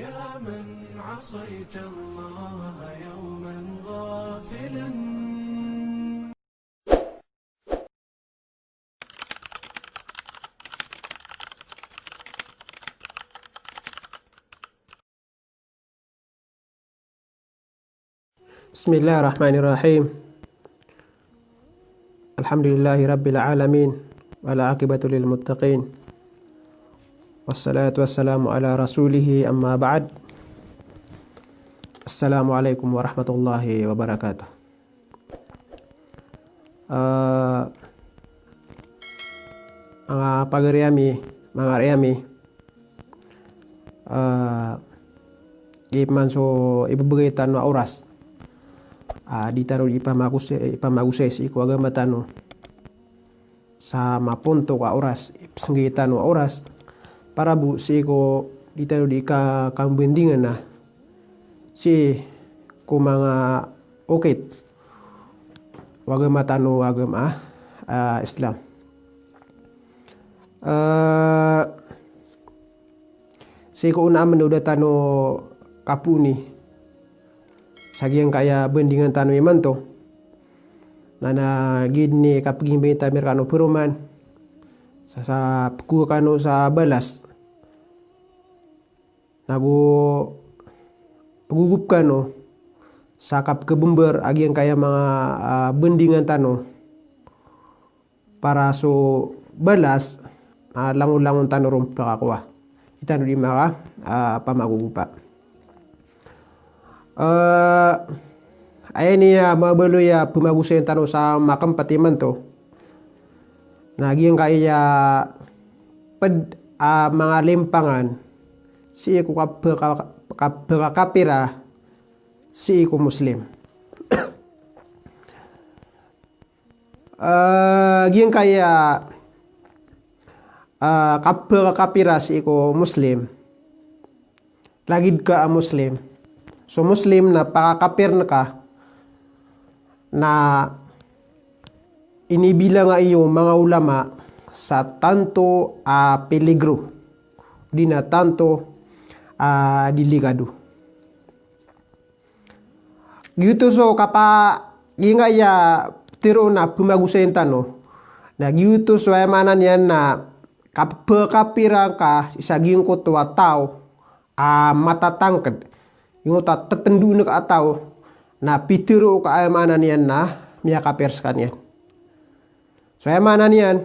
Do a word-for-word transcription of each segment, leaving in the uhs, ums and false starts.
يا من عصيت الله يوما غافلا. بسم الله الرحمن الرحيم. الحمد لله رب العالمين، والعاقبة للمتقين، والصلاة والسلام على رسوله، أما بعد. السلام عليكم ورحمة الله وبركاته. Ah, manga pagari ami, manga ari ami, ah, di man so ibebegay tano a oras. Ah, di tano di ipamagosay, ipamagosay sii ko agama tano sa mapontok a oras, ipesenggi tano a oras. Para bo sii ko di tano di ka-, kambendingan na sii ko manga okit o agama tano a agama, ah, Islam. Ah, sii ko onaan o da tano kapooni sa giyangkaya bendingan tano imanto. Na, na giya den i kapegimbaita ami rekano peroman sa, sa peko kano sa balas. Nago pegogop kano sa kapekebember a giyangkaya manga, ah, bendingan tano para so balas, ah, langon-langon tano ron pekakowa. Di tano di maka, ah, pamagogopa. Ah, aya ini a mabaloy a pemagosayan tano sa makempat imanto na giyangkaya ped a manga limpangan sii ko kapeka-, kapekakapira sii ko Muslim. Ah, giyangkaya, ah, kapekakapira sii ko Muslim. Lagid ka a Muslim. So Muslim na pakakapir ka na inibilanga iyo manga ulama sa tanto a peligro, di na tanto a delikado. Giyoto so kapa-, giyangkaya tero na pemagosayan tano. Na giyoto so aya maana niyan na kapekakapira ka sa giyangkoto a taw a matatangked. Giyangkoto a tetendoon ka a taw na pitero ka aya maana niyan na miyakapir sekaniyan. So aya maana niyan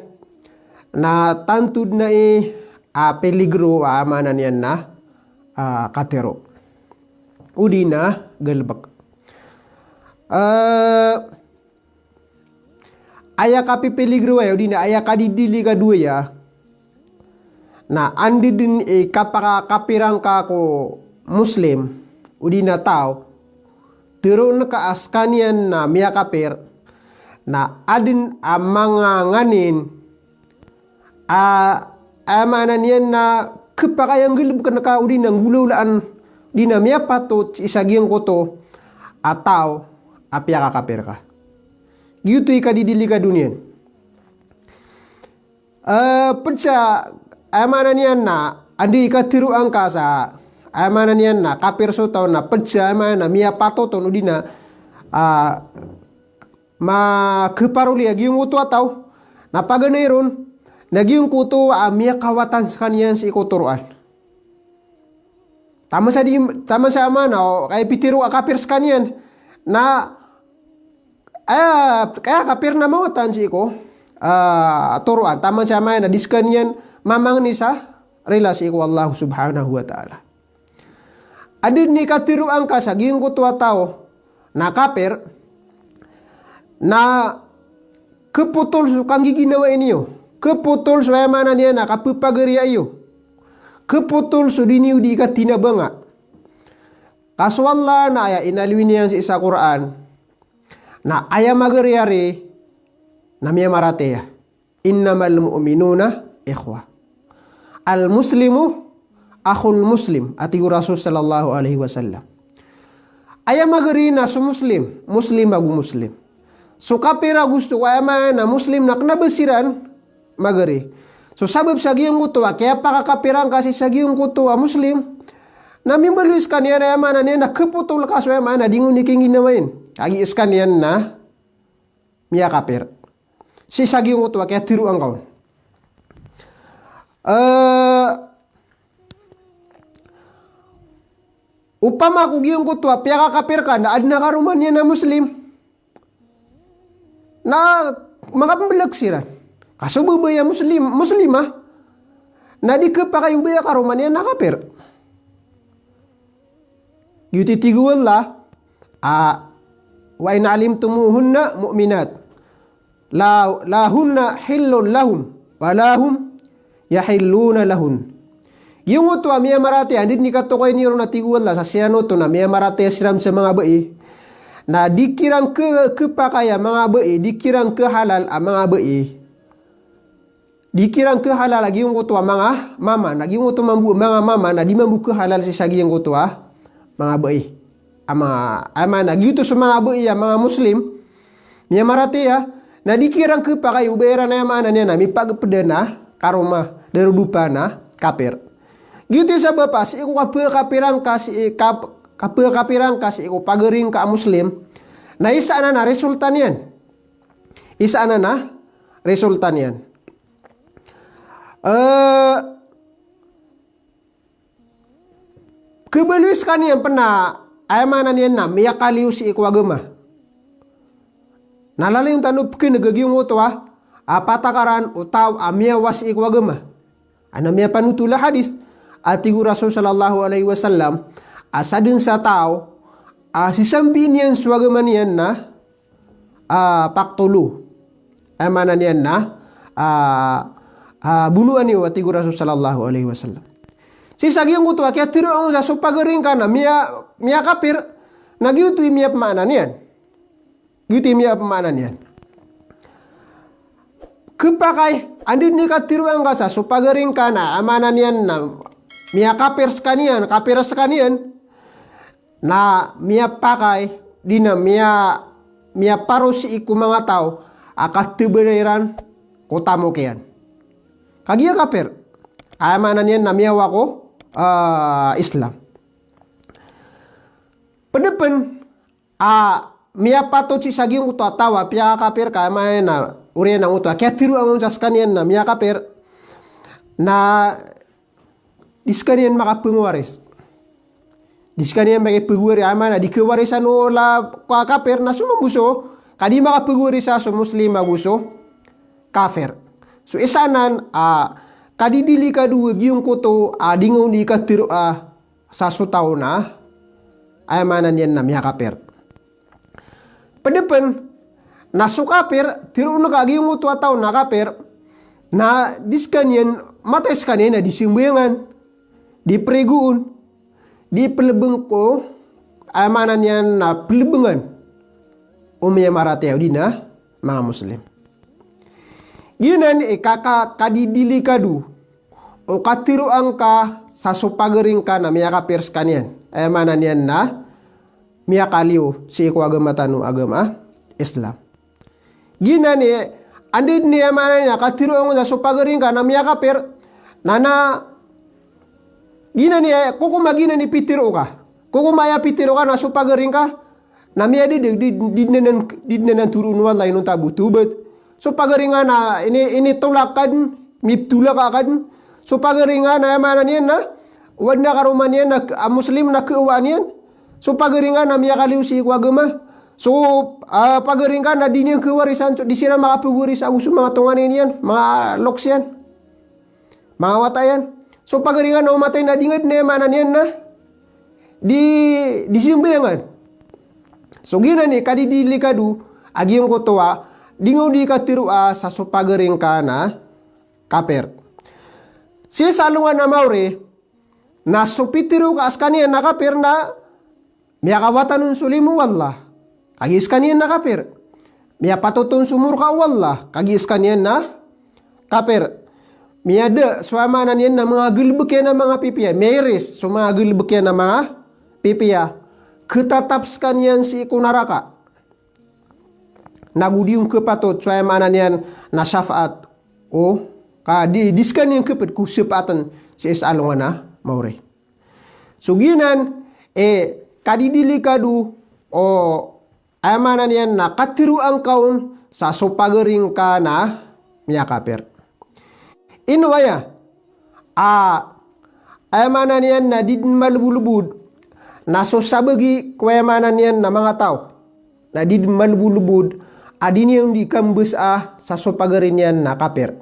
na tanto den i, ah, peligro, ah, aya maana niyan na, ah, katero. O di na galebek. Ah, aya kapepeligro aya, o di na aya kadidilikado aya, na anda den i kapakakapira ngka ko Muslim, o di na taw, teroon ka a sekaniyan na miyakapir, na aden a manga nganin a, aya maana niyan na kepakayanggalebeken ka o di na nggolawlaan, o di na miyapatot sii sa giyangkoto a taw a piyakakapir ka. Giyoto i kadidilikado niyan. Eh, ped sa, aya maana niyan na, anda i kateroa ngka sa, aya maana niyan na kapir so taw na ped sa, aya maana na miyapatot on o di na, ah, makeparoli a giyangkoto a taw, na paganay ron na giyangkoto a miyakawatan sekaniyan sii ko toroan. Taman sa di, taman sa aya maana o, kaya pitero a kapir sekaniyan. Na, aya, kaya kapir na mawatan sii ko, ah, toroan. Taman sa aya maana di sekaniyan mamangni sa rila sii ko Allah Subhanahu wa Ta'ala. Aden i kateroa ngka sa giyangkoto a taw na kapir, na kepotol so kanggiginawai niyo, kepotol so aya maana niyan na kapepagariya iyo, kepotol so di niyo di katinabanga. Ka so Allah na aya inaloy niyan sii sa Qur'an na aya magari ari na miyamaratiyaya. Innamal mu'minuna ikhwa. Al-muslimu akhul muslim, a tig o Rasul sallallahu alaihi wasallam. Aya magari na so Muslim, Muslim ago Muslim. So kapir ago so, aya maana na Muslim na kena ba siran magari. So sabap sa giyangkoto a kiyapakakapira ngka sii sa giyangkoto a Muslim, Na mimbaloy skaniyan, aya maana niyan na khapotol ka so, aya maana, di ngka on di kingginawai. Kagiya skaniyan na miyakapir. Sii sa giyangkoto a kiyatharoa ngka on. Eh, opama ko giyangkoto a piyakakapir ka na adn a karoma niyan a Muslim, na makapmblk siran. Ka so babay a Muslim, Muslimah, na di khapakay o babay a karoma niyan na kapir. Giyoto i tig o Allah a, "Wa in alimtumuhunna mu'minat, la, la hunna hillun lahum, wa la hum yahilluna lahun." Giyangkoto a miyamaratiyaya, anda dn i katokawi niyo ron, a tig o Allah, sa siran oto na miyamaratiyaya siran sa manga bai, na di kiran khe-, khapakay a manga bai, di kiran khahalal a manga bai. Di kiran khahalal a giyangkoto a manga mama, na giyangkoto mambo a manga mama, na di mambo khahalal sii sa giyangkoto a manga bai. A manga, aya maana, giyoto so manga bai a manga Muslim, miyamaratiyaya, na di kiran khapakay o ba iran, aya maana niyan na mipagpda na karoma, darodopa na kapir. Giyoto i sabap a sii ko kapkhakapiran ka, sii kap-, kapkhakapiran ka sii ko pagari ngka a Muslim, na isa anan a resulta niyan. Isa anan a resulta niyan. Eh, khabaloy skaniyan pn a, aya maana niyan na miyakaliyo sii ko agama. Na lalayon tano pkhan'g a giyangkoto a, a patakaran o taw a miyawa sii ko agama. Adn a miyapanotol a hadith, a tig o Rasul sallallahu alaihi wasallam, a sadn sa taw a sisambiin iyan so agama niyan na ah, faqtuluh. Aya maana niyan na, ah, ah, bonoa niyo, a tig o Rasul sallallahu alaihi wasallam. Sii sa giyangkoto a kiyatharoa ngka sa so pagari ngka na miya-, miyakapir, na giyoto i miyapmaana niyan. Giyoto i miyapmaana niyan. Khapakay, anda dn i katharoa ngka sa so pagari ngka na, aya maana niyan na miyakapir skaniyan, kapir skaniyan, na miyapakay, di na miya-, miyaparo sii ko manga taw a kathibra iran ko tamok iyan. Kagiya kapir, aya maana niyan na miyawa ko, ah, Islam. Pd pn a miyapatot sii sa giyangkoto a taw a piyakakapir ka, aya maana niyan na oriyan angkoto a kiyatharoa ngka on sa skaniyan na miyakapir, na di skaniyan makapngwaris. Di skaniyan makipgwaris, aya maana di khawarisan o la-, ka-, kapir, na so mambo so, ka di makapgwaris a so Muslim ago so kapir. So isa anan a kadidilikado a giyangkoto a di ngka on di katharoa sa so taw na, aya maana niyan na miyakapir. Pd pn, na so kapir, tharoon ka a giyangkoto a taw na kapir, na di skaniyan, matay skaniyan na di sambayangan, di prigoon, di plbng ko, aya maana niyan na plbngan o miyamaratiyaya odi na manga Muslim. Giyanan i kaka-, kadidilikado o katharoa ngka sa so pagari ngka na miyakapir skaniyan. Aya maana niyan na miyakaliyo sii ko agama tano a agama Islam. Giyanan i, anda dn i, aya maana niyan na katharoa ngka on sa so pagari ngka na miyakapir, na, na, giyanan i, kokoma giyanan i pitharo ka. Kokoma aya pitharo ka na so pagari ngka na miyadadeg, di, di dn anan, di dn anan tharoon o Allah inonta bo, tobat. So pagari ngka na ini, initolak ka dn, miptolak ka dn. So pagari ngka na, aya maana niyan na, o adn a karoma niyan na, a Muslim na khaawaan iyan. So pagari ngka na miyakaliyo sii ko agama. So, ah, pagari ngka na di niyan khawarisan, so di siran makapgwaris ago so manga tonganay niyan, manga loks iyan, manga wata iyan. So pagari ngka na o matay na di ngka dn, aya maana niyan na di, di sambayangan. So giyanan i kadidilikado a giyangkoto a di ngka on di katharoa sa so pagari ngka na kapir. Sii sa alongan a maori, na so pitharo ka skaniyan na kapir na miyakawatan on so limo o Allah, kagiya skaniyan na kapir. Miyapatot on so morka o Allah, kagiya skaniyan na kapir. Miyada so, aya maana niyan na manga galbk iyan a manga pipiya, miyairis so manga galbk iyan a manga pipiya. Khatatap skaniyan sii ko naraka. Na go di on khapatot so, aya maana niyan na shafaat o, ka di, di skaniyan khapd ko shafaatan sii sa alongan a maori. So giyanan, eh, kadidilikado o, aya maana niyan na katharo angka on sa so pagari ngka na miyakapir. Ino aya, a, aya maana niyan na di den malebolebod na so sabagi ko aya maana niyan na manga taw. Na di den malebolebod a di niyan di kambes a sa so pagari niyan na kapir.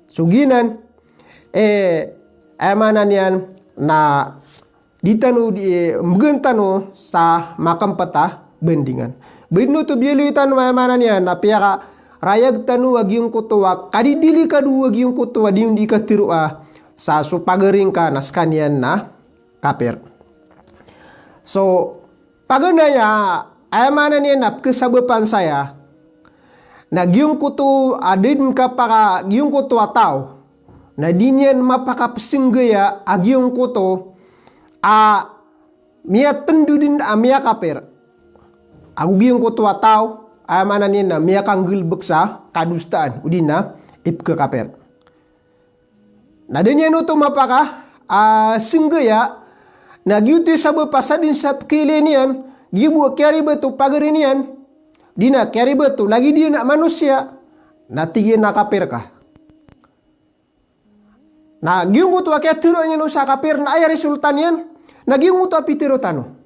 So giyanan, eh, aya maana niyan na di tano di, eh, mbegan tano sa makempet a bandingan. Ba ino oto biyaloy tano aya maana niyan na piyakarayag tano a giyangkoto a kadidilikado a giyangkoto a di niyan di katharo a sa so pagari ngka na sekaniyan na kapir. So, paganay a, aya maana niyan na pekhasabapan saya, na giyangkoto a di den kapaka, giyangkoto a taw, na di niyan mapakapesenggaya a giyangkoto a miyatendo den a miyakapir. Ago giyangkoto a taw, aya maana niyan na miyakanggalebek sa kadosaan, odi na ipekakapir. Na da niyan oto mapaka, ah, senggaya, na giyoto i sabap a sa den sa pekiilay niyan, giya bo a kiyaribat o pagari niyan, di na kiyaribat o lagid iyan a manosiya, na tig iyan a kapir ka. Na giyangkoto a kiyatharoa niyan on sa kapir na aya resulta niyan, na giyangkoto a pitharo tano.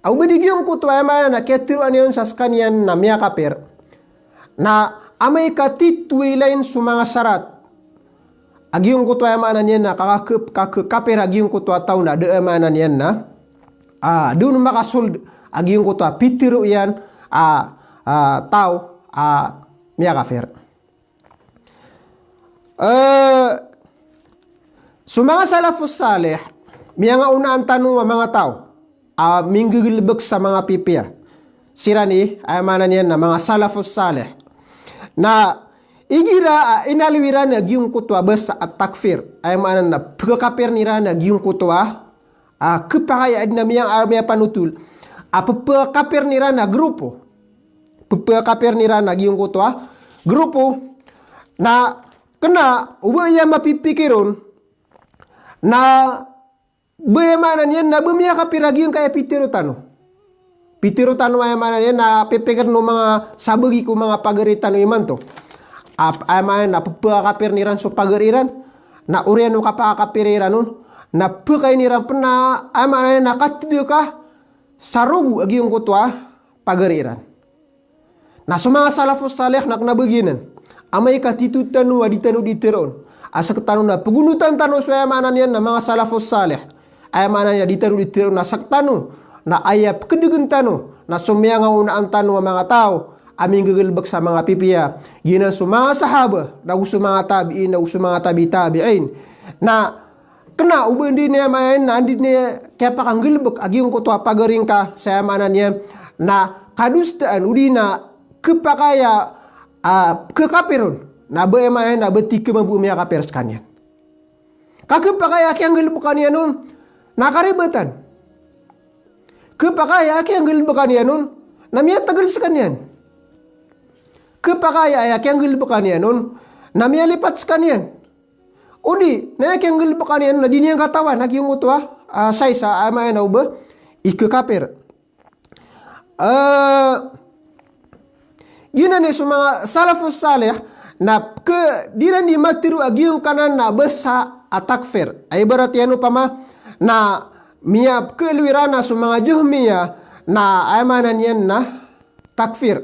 Aw ba di giyangkoto aya maana na kiyatharoa niyan on sa sekaniyan na miyakapir. Na amay ka tito i lain so manga sarat a giyangkoto aya maana niyan na kaka-, kaka-, kapir a giyangkoto a taw na da aya maana niyan na, ah, da on makasold a giyangkoto a pitharo iyan a, ah, taw a miyakapir. Eh, so manga salafus salih, miyangaonaan tano a manga taw a minggegelebek sa manga pipiya. Siran i, aya maana niyan na manga salafus salih. Na igira a inaloy iran a giyangkoto a basa a takfir, aya maana na pekakapir iran a giyangkoto a, ah, kepakay a adn a miyang, ah, miyapanotol a pepekapir iran a grupo. Pepekapir iran a giyangkoto a grupo. Na kena o ba aya mapipikir on na ba aya maana niyan na ba miyakapir a giyangkaya pitharo tano. Pitharo tano aya maana niyan na pipikir o manga sabagi ko manga pagari tano imanto. Ap-, aya maana niyan na pepekapir iran so pagari iran. Na oriyan o kapakapir iran on na pekain iran pen a aya maana niyan na katedeka sa rogo a giyangkoto a pagari iran. Na so manga salafus salih na kena ba giyanan. Amay ka tito tano a di tano di tharoon a sektano na pegonotan tano so aya maana niyan na manga salafus salih. Aya maana niyan di tano di tharoon a sektano na aya pekedegen tano na so miyangaonaan tano a manga taw a minggegelebek sa manga pipiya. Giyanan so manga sahaba, na go so manga tabiin, na go so manga tabi tabiin. Na kena o ba andi niyan aya maana niyan na andi niyan kiyapakanggelebek a giyangkoto a pagari ngka sa aya maana niyan na kadosaan odi na kepakay a, ah, kekapir on. Na ba aya maana niyan na ba tig ka mambo miyakapir sekaniyan. Ka kepakay a kiyanggelebekan iyan on na karibatan. Kepakay a kiyanggelebekan iyan on na miyategel sekaniyan. Kepakay a kiyanggelebekan iyan on na miyalipat sekaniyan. Odi na aya kiyanggelebekan iyan na di niyan katawan a giyangkoto a, ah, saisa, aya maana o ba ikekapir. Eh, giyanan i so manga salafus salih na ke-, di iran di matharo a giyangkanan na basa a takfir. Ay ibarat iyan opama na miyapekeloy iran a so manga Jahmiya na aya maana niyan na takfir.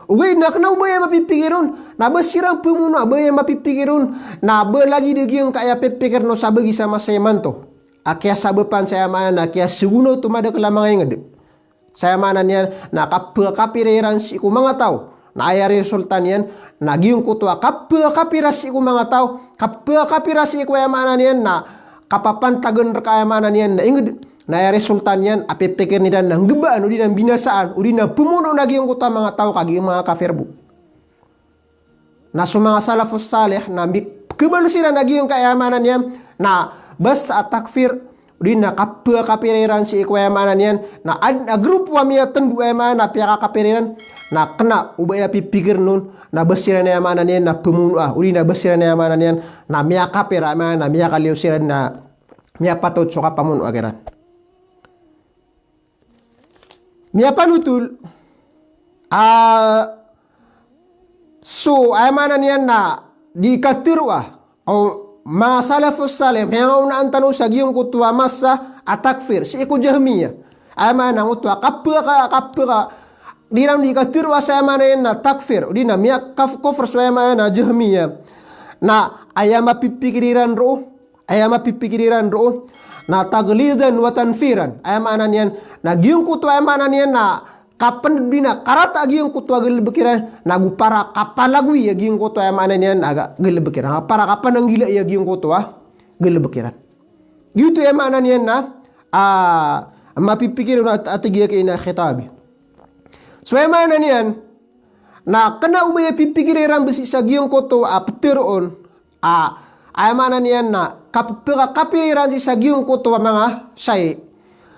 Ogaid na kena o ba aya mapipikir on na ba siran pemono a ba aya mapipikir on na ba lagid a giyangkaya pipikir o sabagi sa masa imanto a kiyasabapan sa aya maana na kiyasegono oto madakel a manga inged. Sa aya maana niyan na kapekapira iran sii ko manga taw. Na aya resulta niyan na giyangkoto a kapekapira sii ko manga taw, kapekapira sii ko aya maana niyan na kapapantagan reka aya maana niyan na inged. Na aya resulta niyan a pipikiren iran na nggebaan odi na mbinasaan odi na pemono na giyangkoto a manga taw ka giya manga kafir bo. Na so manga salafus salih na mbi-, kebal siran a giyangkaya maana niyan na basa a takfir, odi na kapekapira iran sii ko aya maana niyan, na ad-, a grupo a miyatendo aya maana na piyakakapira iran, na kena o ba aya pipikiren on, na ba siran aya maana niyan na pemono a, odi na ba siran aya maana niyan na miyakapir aya maana na miyakaliyo siran na miyapatot so kapamonoa kiran. Miyapanotol a so, aya maana niyan na di katharo a o manga salafus salih, miyangaonaan tano sa giyangkoto a masa a takfir sii ko Jahmiyyah. Aya maana angkoto a kap-, ka-, kap-, ka-, di iran di katharo a sa aya maana niyan na takfir, o di na miyakaf-, kufr so aya maana na Jahmiyyah. Na aya mapipikir iran roo, aya mapipikir iran roo na taghlidan wa tanfiran. Aya maana niyan na giyangkoto, aya maana niyan na kapnd, di na karata a giyangkoto a galbk iran, na go para kapalagoi a giyangkoto, aya maana niyan na ga-, galbk iran, para kapananggilai a giyangkoto a galbk iran. Giyoto aya maana niyan na, ah, mapipikir on a, a tig iyan a Khitabi. So aya maana niyan na kna o ba aya pipikir iran bs sii sa giyangkoto a ptharoon, a, aya maana niyan na kap-, pkakapir iran sii sa giyangkoto a manga shayi,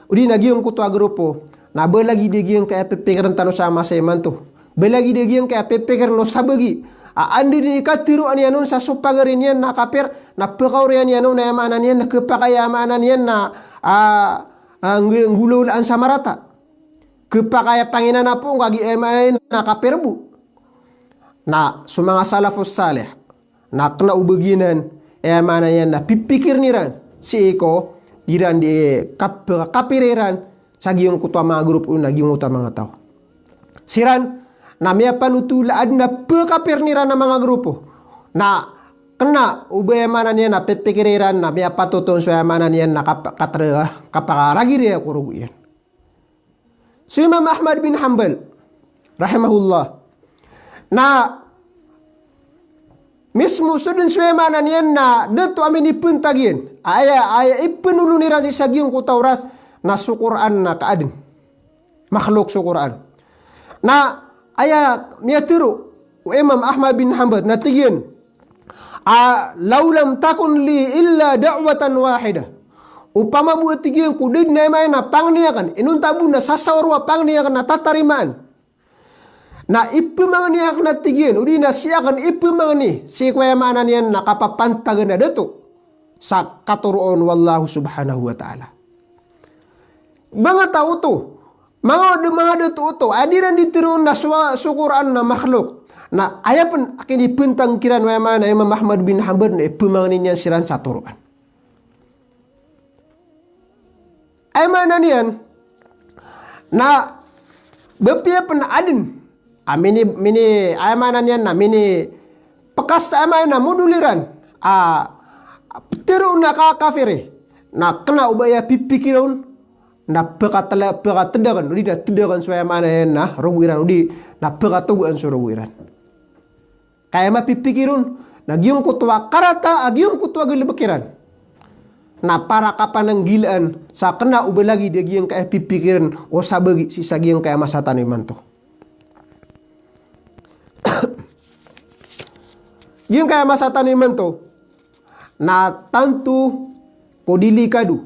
o di na giyangkoto a grupo, na ba lagid a giyangkaya pipikirn tano sa masa imanto. Ba lagid a giyangkaya pipikirn o sabagi a anda dn i katharoa niyan on sa so pagari niyan na kapir, na pkaoriyan iyan on, aya maana niyan na khapakay, aya maana niyan na, ah, ah, ngg-, nggolawlaan sa marata. Khapakay a panginanapo ngka gi, aya maana niyan na kapir bo. Na so manga salafus salih, na kna o ba giyanan, aya maana niyan na pipikirn iran sii ko, di iran di kap-, kapir iran sa giyangkoto a manga grupo on a giyangkoto a manga taw. Siran na miyapanotol a adn a pkapirn iran a manga grupo. Na kna o ba, aya maana niyan na pipikir iran na miyapatot on so, aya maana niyan na kap-, katra-, kapakaragiri ko rogo iyan. So Imam Ahmad bin Hanbal, rahimahullah, na mismo so dn so, aya maana niyan na dato a minipntag iyan, aya, aya ipnolon iran sii sa giyangkoto a oras na so Qur'an na kaadn. Makhluk so Qur'an. Na aya miyatharo o Imam Ahmad bin Hanbal na tig iyan a, "Law lam takun li illa da'watan wahidah." Opama bo, a tig iyan, ko da dn, aya maana niyan na, pangni akn, inonta bo na sasaoro a pangni akn na tatarimaan, na ipmangni akn, a tig iyan, o di na sii akn ipmangni sii ko, aya maana niyan na kapapantagan a dato sa katoroon o Allahu subhanahu wa ta'ala. Manga taw oto, manga da-, manga dato oto a di iran di tharoon na so, so Qur'an na makhluk. Na aya pn a kinipntag kiran o, aya maana, Imam Ahmad bin Hanbal na ipmangni niyan siran sa toroan. Aya maana niyan na ba piya pn adn a mini, mini, aya maana niyan na mini pkas, aya maana niyan na modol iran a ptharoon a kakafiri, na kna o ba aya pipikir on na pkatla-, pkatdakn, o di na tdakn so, aya maana niyan na rogo iran, o di na pkatogoan so rogo iran. Ka aya mapipikir on na giyangkoto a karata a giyangkoto a galbk iran na para kapananggilaan sa kna o ba lagid a giyangkaya pipikirn o sabagi sii sa giyangkaya masa tano imanto. Giyangkaya masa tano imanto na tanto ko delikado.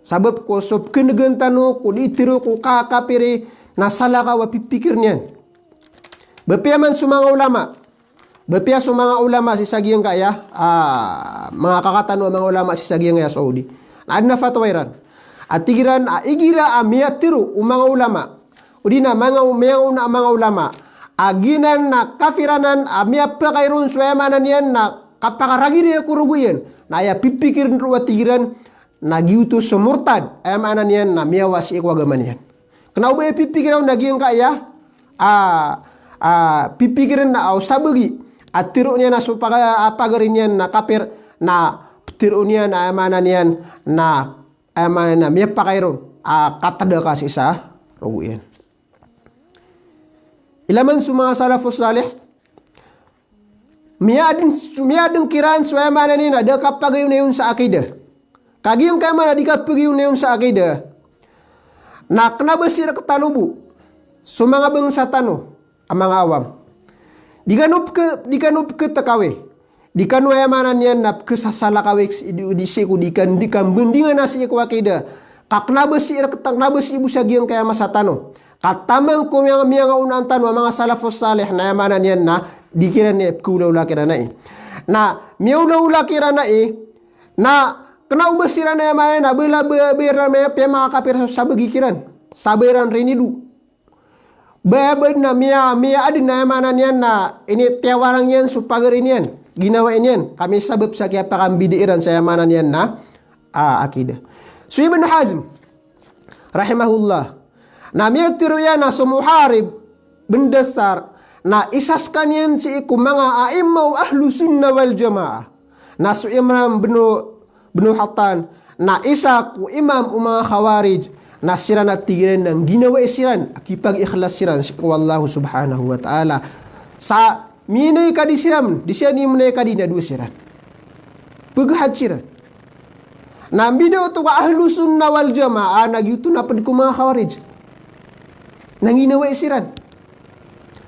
Sabap ko so pkhan'gan tano ko di tharo ko kakapiri na salakaw a pipikirn iyan. Ba piya man so manga ulama, ba piya so manga ulama sii sa giyangkaya, ah, manga kaka tano a manga ulama sii sa giyangkaya Saudi, na adn a fatwa iran a tig iran a igira a miyatharo o manga ulama, o di na manga, miyangaona a manga ulama a giyanan na kafir anan a miyapakay ron so, aya maana niyan na kapakaragiri ko rogo iyan, na aya pipikirn roo, a tig iran, na giyoto so murtad, aya maana niyan na miyawa sii ko agama niyan. Kna o ba aya pipikir on na giyangkaya a, a, pipikirn na o sabagi a tharo niyan a so paga-, a pagari niyan na kafir, na ptharo niyan, aya maana niyan na, aya maana niyan na miyapakay ron a katdaka sii sa rogo iyan. Ilay man so manga salafus salih, miyaadn, miyaadn kiran so, aya maana niyan na da kapagayonayon sa akida. Ka giyangkaya maana di kapagayonayon sa akida na kna ba sii rktano bo so manga bangsa tano a manga awam. Di kano pkha-, di kano pkhatakawi. Di kano, aya maana niyan na pkhasasalakawi, di, di sii ko di kan, di kambandingan a sii ko akida. Ka kna ba sii rktano, kna ba sii bo sa giyangkaya masa tano. Ka taman ko miyang-, miyangaonaan tano a manga salafus salih na, aya maana niyan na di kiran i pkhaolaola kiran ai. Na miyaolaola kiran ai, na kena o ba siran aya maana niyan na bala ba, ba iran maya piyamakakapir so sabagi kiran. Sa ba iran rinido. Ba, ba na miya, miyaadn aya maana niyan na initiyawarang iyan so pagari niyan, ginawai niyan, ka misabap sa kiyapakambida iran sa aya maana niyan na, ah, akida. So Ibn Hazm, rahimahullah, na miyatharo iyan a so Muharib bin Dathar na isa skaniyan sii ko manga a'imma o Ahlus Sunnah wal Jamaah. Na so Imran bin, bin Hattan na isa ko imam o manga Khawarij, na siran a tig iran na ngginawai siran a kipag-ikhlas siran sii ko Allah Subhanahu wa Ta'ala. Sa minay ka di siran, di siran di minay ka di na dowa siran. Paghat siran. Na mbida oto ka Ahlus Sunnah wal Jamaah na giyoto na pd ko manga Khawarij. Na ngginawai siran.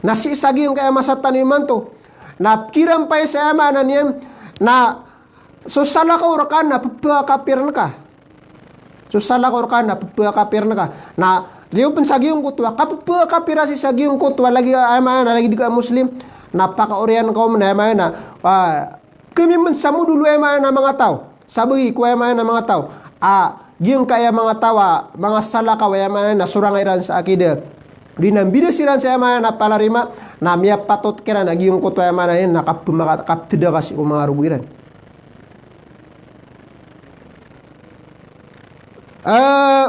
Na sii sa giyangkaya masa tano imanto. Na pkiran pay sa aya maana niyan na so salakaw rka na pphakapirn ka. So salakaw rka na pphakapirn ka. Na riyo pn sa giyangkoto a kapphakapir a sii sa giyangkoto a lagid, aya maana na lagid ka Muslim. Na pakaoriyan ka on na aya maana na, ah, kami man sa modolo aya maana na manga taw. Sabagi ko aya maana na manga taw. Ah, giyangkaya manga taw a, manga salakaw aya maana na sorang iran sa akida. Di na mbida siran sa aya maana na panarima, na miyapatot kiran a giyangkoto aya maana na kapphaka-, kaptdaka sii ko manga rogo iran. Eh,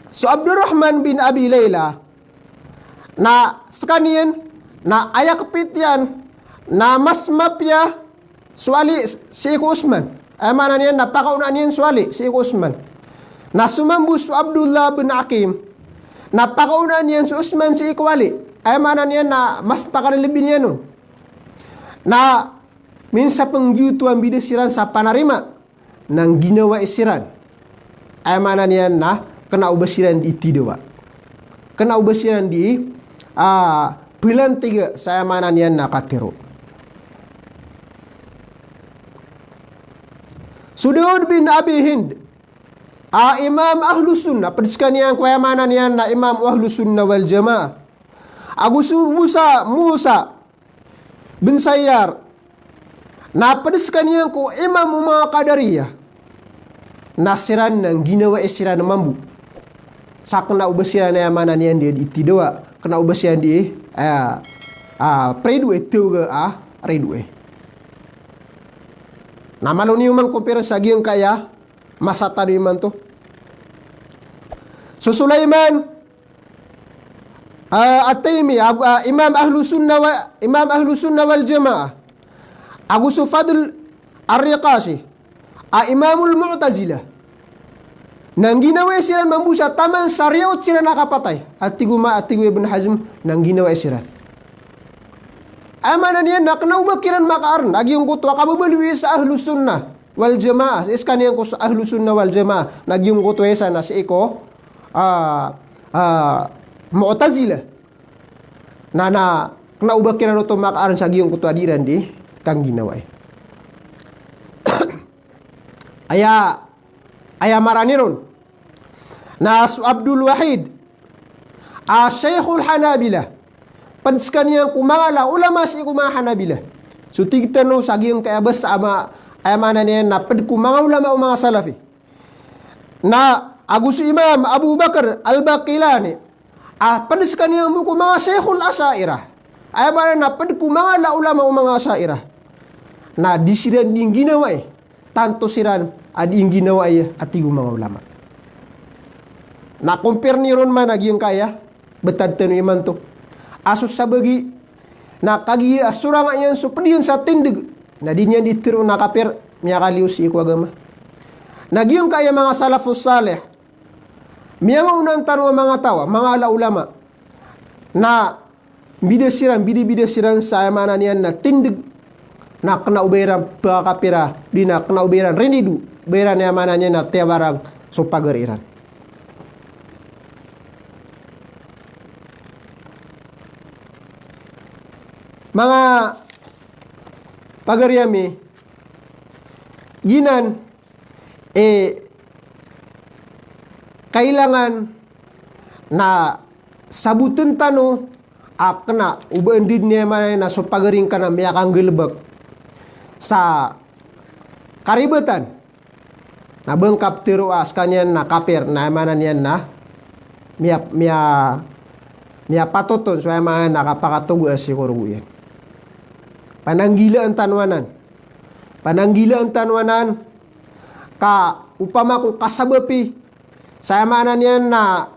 so Abdurrahman bin Abi Layla, na skaniyan, na aya kpit iyan, na mas mapiya so Ali sii ko Usman. Aya maana niyan na pakaonaan iyan so Ali sii ko Usman. Na so mambo so Abdullah bin Aqim, na pakaonaan iyan so Usman sii ko Ali. Aya maana niyan na mas pakalelebi niyan on. Na minsan pn giyoto a mbida siran sa panarima. Na ngginawai siran. Aya maana niyan na kena o ba siran di itidawa. Kena o ba siran di, ah, phalantiga sa aya maana niyan na katharo. So Daud bin Abi Hind, ah, Imam Ahlus Sunnah, pd skaniyan ko aya maana niyan na Imam Ahlus Sunnah wal Jamaah. Ago so Musa, Musa bin Sayyar, na pd skaniyan ko imam o manga Qadariyah. Na siran na ngginawai siran mambo. Sa kena o ba siran aya maana niyan di itidawa, kena o ba siran di, eh, ah, prido e, tawga a rido e. Na malo niyo man compare sa giyangkaya masa tano imanto. So Sulaiman, ah, At-Taymi, ag-, ah, Imam Ahlus Sunnah wa, Imam Ahlus Sunnah wal Jamaah. Ago so Fadl Ar-Riqashi, ah, Imamul Mu'tazilah. Na ngginawai siran mambo sa taman sa riyaot siran a kapatay. A tig o ma-, a tig o Ibn Hazm, na ngginawai siran. Aya maana niyan na kena o ba kiran makaarn a giyangkoto a kababaloy sa Ahlus Sunnah wal Jamaah, sii skaniyan ko Ahlus Sunnah wal Jamaah, na giyangkoto a isa na sii ko, ah, ah, Mu'tazilah. Na, na kena o ba kiran oto makaarn sa giyangkoto a di iran di kangginawai. Aya, aya marani ron na so Abdul Wahid, a Shaykhul Hanabilah. Pd skaniyan ko manga la ulama sii ko manga Hanabilah. So tig tano sa giyangkaya basa a ma-, aya maana niyan na pd ko manga ulama o manga Salafi. Na ago so Imam Abu Bakr Al-Baqilani, a pd skaniyan bo ko manga Shaykhul Asha'irah. Aya maana na pd ko manga la ulama o manga Asha'irah. Na di siran di ngginawai. Tanto siran a di ngginawai a tig o manga ulama. Na compare niyo ron man a giyangkaya btad tano imanto. A so sabagi na kagiya a sorang iyan so pd iyan sa tindg, na di niyan di tharoon a kapir, miyakaliyo sii ko agama. Na giyangkaya manga salafus salih, miyangaoona tano a manga taw, manga la ulama, na mbida siran, mbida-mbida siran sa aya maana niyan na tindg, na kena o ba iran pakakapira, di na kena o ba iran rinido, ba iran aya maana niyan na tiyawarang so pagari iran. Manga pagari ami, giyanan, eh, kailangan na sabotn tano a kena o ba ndid niyan maana na so pagari ngka na miyakanggalbk sa karibatan. Na ba ngka ptharoa skaniyan na kapir, na aya maana niyan na miya, miya, miyapatot on so aya maana na kapakatogoa sii ko rogo iyan. Pananggilaan tano anan. Pananggilaan tano anan ka opama ko kasabapi sa aya maana niyan na,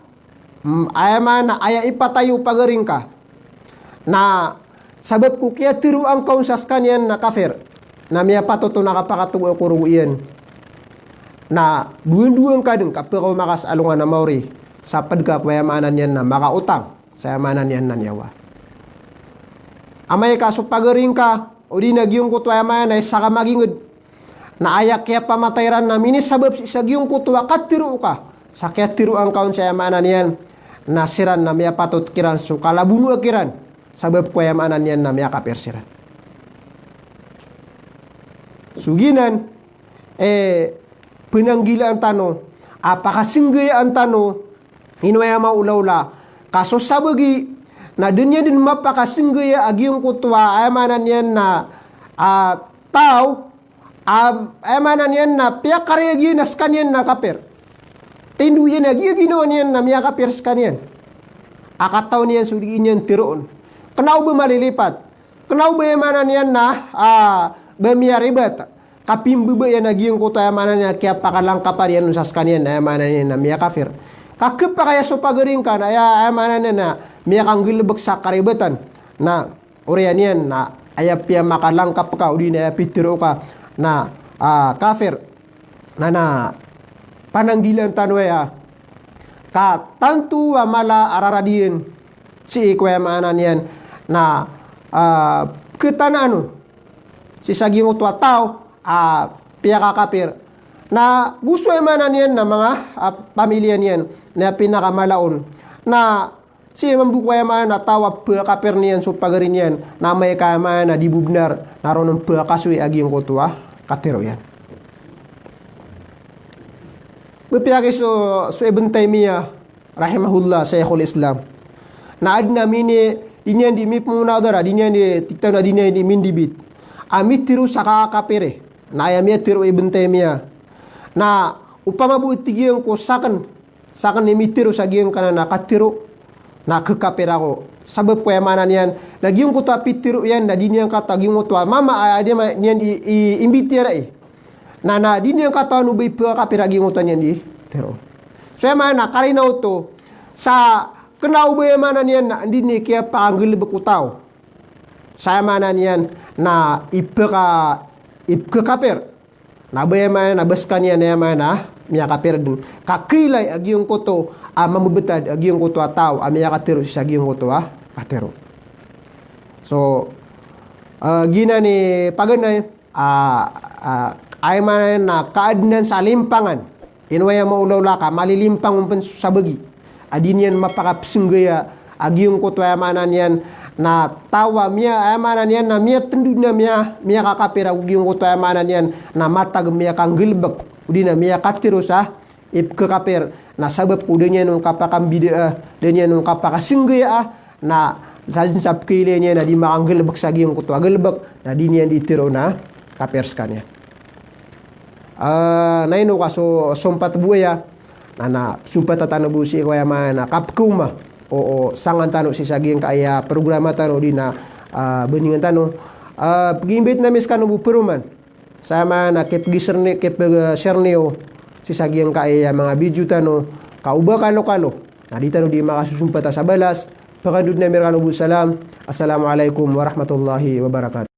mm, aya maana, aya ipatay o pagari ngka na sabap ko kiyatharoa ngka on sa skaniyan na kapir, na miyapatot on a kapakatogoa ko rogo iyan. Na dowandowa ngka dn ka pkaoma ka sa alongan a maori sa pd ka ko aya maana niyan na makaotang sa aya maana niyan na niyawa. Amay ka so pagari ngka, odi na giyangkoto aya maana na isa ka magingd, na aya kiyapamatay iran na minisabap sii sa giyangkoto a katharo ka, sa kiyatharoa ngka on sa aya maana niyan na siran na miyapatot kiran so kalabonoa kiran, sabap ko aya maana niyan na miyakapir siran. So giyanan, eh, pnanggilaan tano a pakasenggayaan tano, ino aya maolaola, ka so sabagi na da niyan dn mapakasenggaya a giyangkoto a aya maana niyan na, ah, taw, ah, aya maana niyan na piyakariyagiyan a skaniyan na kapir. Tindog iyan a giya ginawa niyan na miyakapir skaniyan. A katawan iyan so dii niyan tharoon. Kna o ba malilipat. Kna o ba aya maana niyan na, ah, ba miyaribat. Kapimbaba iyan a giyangkoto aya maana niyan na kiyapakalangkapa iyan on sa skaniyan na aya maana niyan na miyakapir. Ka khapakay a so pagari ngka na aya, aya maana niyan na miyakanggalbk sa karibatan. Na oriyan iyan na aya piyamakalangkap ka, odi na aya pitharo ka na, ah, kapir. Na, na pananggilaan tano aya ka tanto a mala a rarad iyan sii ko aya maana niyan na, ah, khatanaan on sii sa giyangkoto a taw a piyakakapir. Na go so aya maana niyan na manga, ah, pamilya niyan na aya pinakamala on na sii mambo ko aya maana taw a pkakapir niyan so pagari niyan, na amay ka aya maana di bo bnar, na roo on pkakasoy a giyangkoto a katharo iyan. Ba piyakay so, so Ibn Taymiyyah rahimahullah, Shaykhul Islam, na adn a mini, di niyan di mipemunadara, di niyan di, tig tano a di niyan di mindibit a mitharo sa kakapir iyan. Na aya miyatharo o Ibn Taymiyyah na opama bo, tig iyan, ko sakn, sakn i mitharo sa giyangkanan a katharo na khakapir ako. Sabap ko aya maana niyan na giyangkoto a pitharo iyan na di niyan katawan a giyangkoto a mama a, a di ma-, niyan i, i, imbitiyarai. Na, na di niyan katawan o ba ipkakapir a giyangkoto a niyan di tharo. So aya maana, karina oto, sa kna o ba aya maana niyan na anda ini kiyapakanggalbk o taw sa aya maana niyan na ipka-, ipkakapir. Na ba aya maana na ba skaniyan aya maana miyakapir dn. Ka kailay a giyangkoto a mambbtad a giyangkoto a taw a miyakatharo sii sa giyangkoto a katharo. So, ah, giyanan i paganay, ah, ah, aya maana na kaadnan sa limpangan. Ino aya maolaola ka malilimpang on pn so sabagi a di niyan mapakapsenggaya a giyangkoto aya maana niyan na taw a miya, aya maana niyan na miyatndo na miya, miyakakapir ago giyangkoto aya maana niyan na matag miyakanggalbk odi na miyakatharo sa ipkakapir, na sabap ko da niyan on kapakambid'ah, da niyan on kapakasenggayaa, na sa dn sa pkailay niyan na di makanggalbk sa giyangkoto a galbk, na di niyan di tharoon a kapir skaniyan. Ah, na ino ka so sompat bo aya, na, na sompat tano bo sii ko aya maana kapkaoma o, o sangan tano sii sa giyangkaya programa tano odi na, ah, bandingan tano. Ah, pgimbit ami skano bo paroman sa aya maana kipg-share ni, kipg-share niyo sii sa giyangkaya manga video tano, ka oba kalokalo na di tano di makasosompata sa balas. Pkandod ami rkano bo salam. Assalamu alaikum warahmatullahi wabarakatuh.